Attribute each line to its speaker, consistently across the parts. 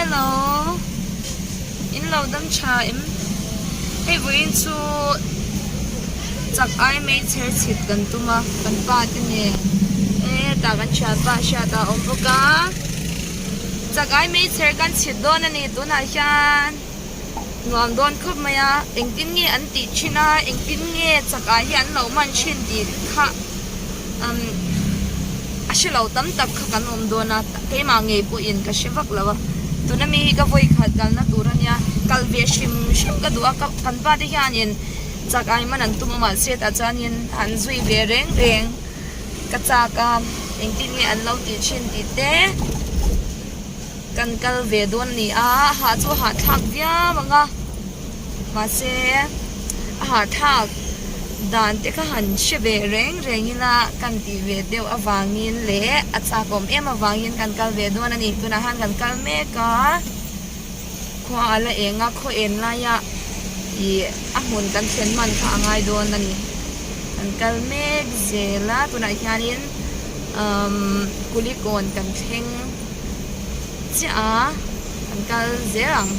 Speaker 1: Hello in lo dam tha em hei vawiin chu chak ai mai chher chhit kan tum a kan pa te nen hetah kan thianpa hriat a awm bawk a chak ai mai chher kan chhit dawn a ni tunah hian. Nuam dawn khawp mai a, engtin nge an tih thin a, engtin nge chakah hi an lo man thin tih kha umm a hre lo tam tak kha kan awm dawn a, keimah ngei pawhin ka hre vak lo a, tuna mi hi ka vawi khat kalna tur a nia, kal ve hrim hrim ka duh a, kan pa te hianin chakah man an tum a mahse tah chuanin han zui ve reng reng ka chak a, engtin nge an lo tih thin tih te. Kan kal ve dawn a ni a, a hah chu a hahthlak viau ang a, mahse a hahthlak dan te kha han hre ve reng reng ila kan tih ve deuh avangin leh a chakawm em avangin kan kal ve dawn a ni. Tunah hian kan kal mek a, khua a la eng a, khaw en laia ih a hmun kan thlen hman kha a ngai dawn a ni. Kan kal mek zel a, tunah hianin umm Kulikawn kan thleng. Chiah a kan kal zel ang.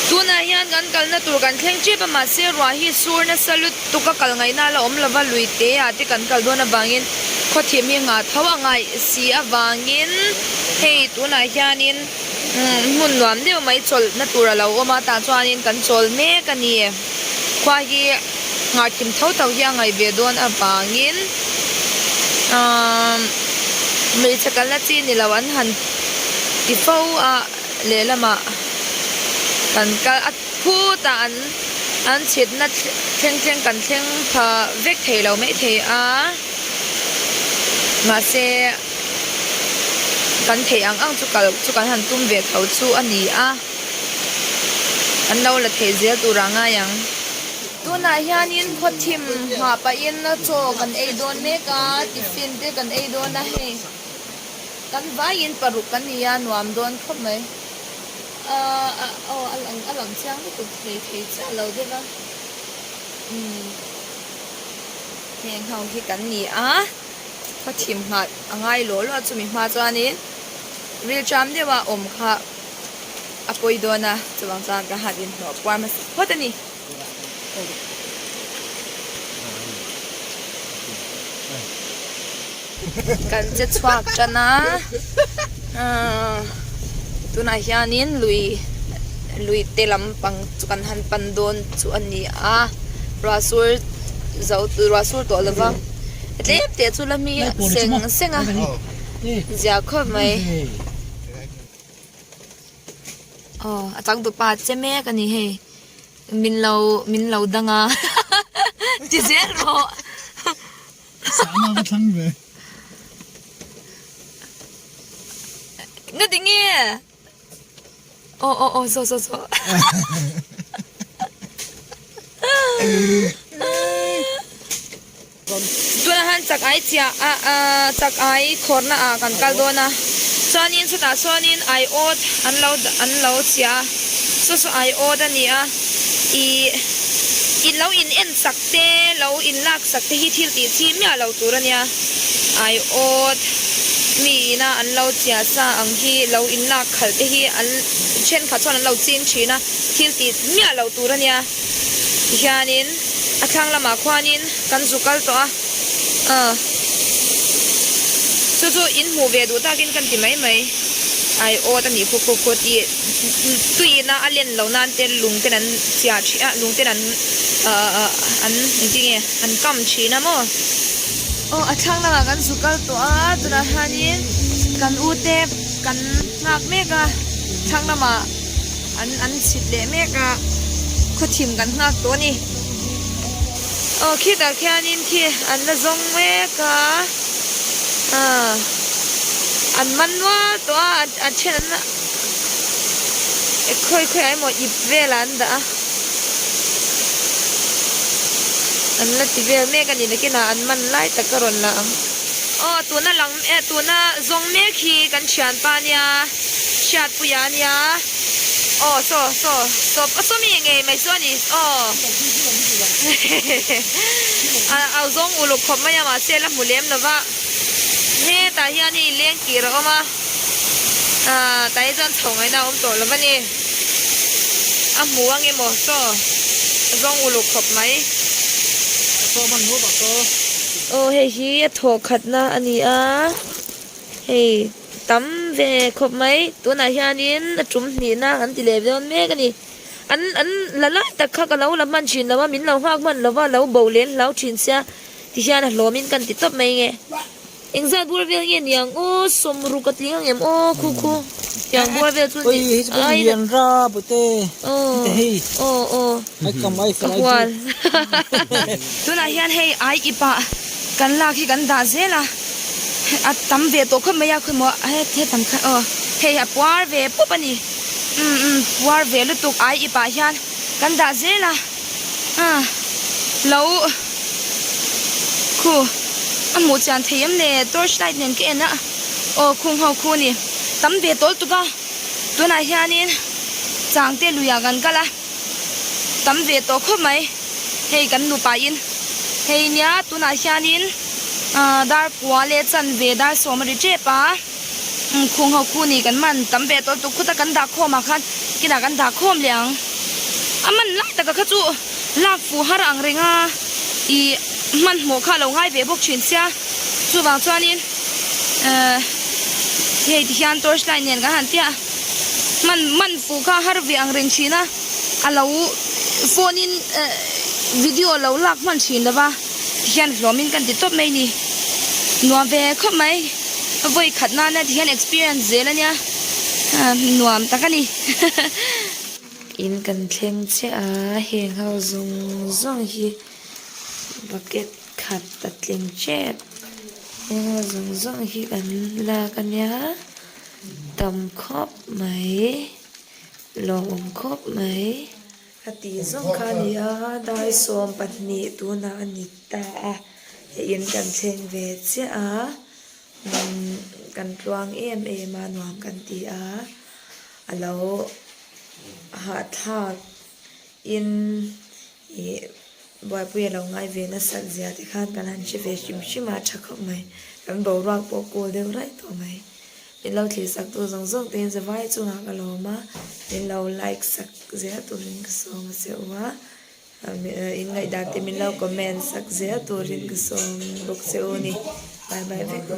Speaker 1: Tunah hian kan kalna tur kan thleng tep a mahse ruah hi sur nasa lutuk a kal ngaihna a la awm lova lui te ah te kan kal dawn avangin khawthim hi nghah tho a ngaih si avangin hei tunah hianin hmun nuam deuh mai chawlhna tur a lo awm a tah chuanin kan chawl mek a ni khua hi nghah thim tho tho hi a ngaih ve dawn avangin ahh hmeichhe kalna chi ni lo an han ti fo a lehlamah kan kal a phutah an an chhitna thleng thleng kan thleng pha vek thei lo maithei a mahse kan theih ang ang chu kal chu kan han tum ve tho chu a ni a an lo la theih zel tur a ngai ang. Tunah hianin khawthim hah pahin chaw kan ei dawn mek a tiffin te kan ei dawn a hei kan vaiin paruk kan ni a nuam dawn khawp mai ahh aw a lang a lang chiang lutuk thei thei chiah lo deuh a umm heng ho hi kan ni a khawthim nghah a ngai lawh lawh a chumi hma chuanin rilṭam deuha awm kha a pawi dawn a chuvang chuan ka han inhnawh puar hmasa phawt a ni. Kan che chhuak tan a tunah hianin lui lui te lampang chu kan han pan dawn chu a ni a ruah sur zo ruah sur tawh lova tlem te chu la mi seng seng a zia khawp mai. Aw a changtupa che mek a ni hei. Min lo min lo dang a ti zel rawh.
Speaker 2: Sahna va thlang ve.
Speaker 1: Nga ti nge? Aw aw aw saw saw saw. Tunah hian chak ai chiah a chak ai khawrna ah kan kal dawn a chuanin chutah chuanin aiawt an lo an lo chiah a chu chu aiawt a ni a ih in lo in en sak te lo in lak sak te hi thil tih chi miah lo tur a nia aiawt mi ina an lo chiah sa ang hi lo in lak khalh te hi an thenkhat chuan an lo ching thin a thil tih miah lo tur a nia tihianin. A thlang lamah khuanin kan zu kal tawh a, aw chu chu in hmuh ve duh takin kan ti mai mai, ai awt a nih khu khu khu tih tuiin a a len loh nan te lung ten an chiah thin a lung ten an ahh an engtin nge an kam thin a maw. Aw a thlang lamah kan zu kal tawh a tunah hianin kan u te kan nghak mek a thlang lamah. An an chhit leh mek a, khawthim kan nghak tawh a ni. Aw khitah khianin khi an la zawng mek a, ah an man nual tawh a, a then an khawi khawi ah emaw ip velah an dah a. An la ti vel mek a ni nakinah an man lai tak a rawn la ang. Aw tuna lang eh tuna zawng mek hi kan thianpa nia Hriatpuia nia aw saw saw saw saw mi ngei mai chu a ni aw a a zawng uluk khawp mai a mahse la hmu lem lova hetah hian hei leng kir a awm a ah tah hi chuan chho ngaihna a awm tawh lo a ni. A hmu ang emaw saw a zawng uluk khawp mai. Aw hei hi a thawh khatna a ni a, hei tam ve khawp mai tunah hianin a tum hnihna an ti leh dawn mek a ni. An an la lai tak kha ka lo la hman thin lo a, min lo nghak hman lo va, lo bo len hlau thin sia tihian a hlawmin kan ti tawp mai nge. Engzat bur vel nge niang aw sawmruk a tling ang em aw khu khu tiang bur vel chu
Speaker 2: ni ai lian ra bute te hei
Speaker 1: aw aw
Speaker 2: ai kam ai
Speaker 1: ka hual tunah hian hei ai ipa kan lak hi kan dah zel a a tam ve tawh khawp mai a khawimaw he tam kha aw hei a puar ve pup a ni um um puar ve lutuk ai ipa hian kan dah zel a. Ah lo khu a hmuh chian thei em le torch light nen ka en a aw khung ho khu a ni tam ve tawl tuk a tunah hianin changte luiah kan kal a tam ve tawh khawp mai hei kan nupa in hei nia tunah hianin ah dar kua leh chanve dar sawm a ri tep a khung ho khu ni kan man tam ve tawl tuk khuta kan dah khawm ah khan kinah kan dah khawm leh ang a man lai taka kha chu lak fuh har ang reng a ih hmanhmawh kha a lo ngai ve bawk thin sia chuvang chuanin ehh hei ti hian torch light nen kan han tia hman man fuh kha har ve ang reng thin a a lo phone in ehh video a lo lak hman thin lo va ti hian hlawmin kan ti tawp mai ni nuam ve khawp mai. Vawi khat nana ti hian experience zel ania nuam tak a ni. In kan thleng chiah a heng ho zawng zawng hi bucket khat a tling tep heng ho zawng zawng hi kan lak ania tam khawp mai lawmawm khawp mai. A tih zawng kha a ni a daisawm pahnih tunah a ni ta a hei in kan thleng ve chiah a umm kan tluang em em a nuam kan ti a a lo hahthlak in ih buaipui a lo ngai ve nasat zia te khan kan han hre ve hrim hrim a tha khawp mai kan boruak pawh cool deuh raih tawh mai. Min lo thlir sak tu zawng zawng te in zavai chungah ka lawm a, min lo like sak zel turin ka sawm a che u a, in ngaihdan te min lo comment sak zel turin ka sawm bawk che u a ni. Bye bye vek u.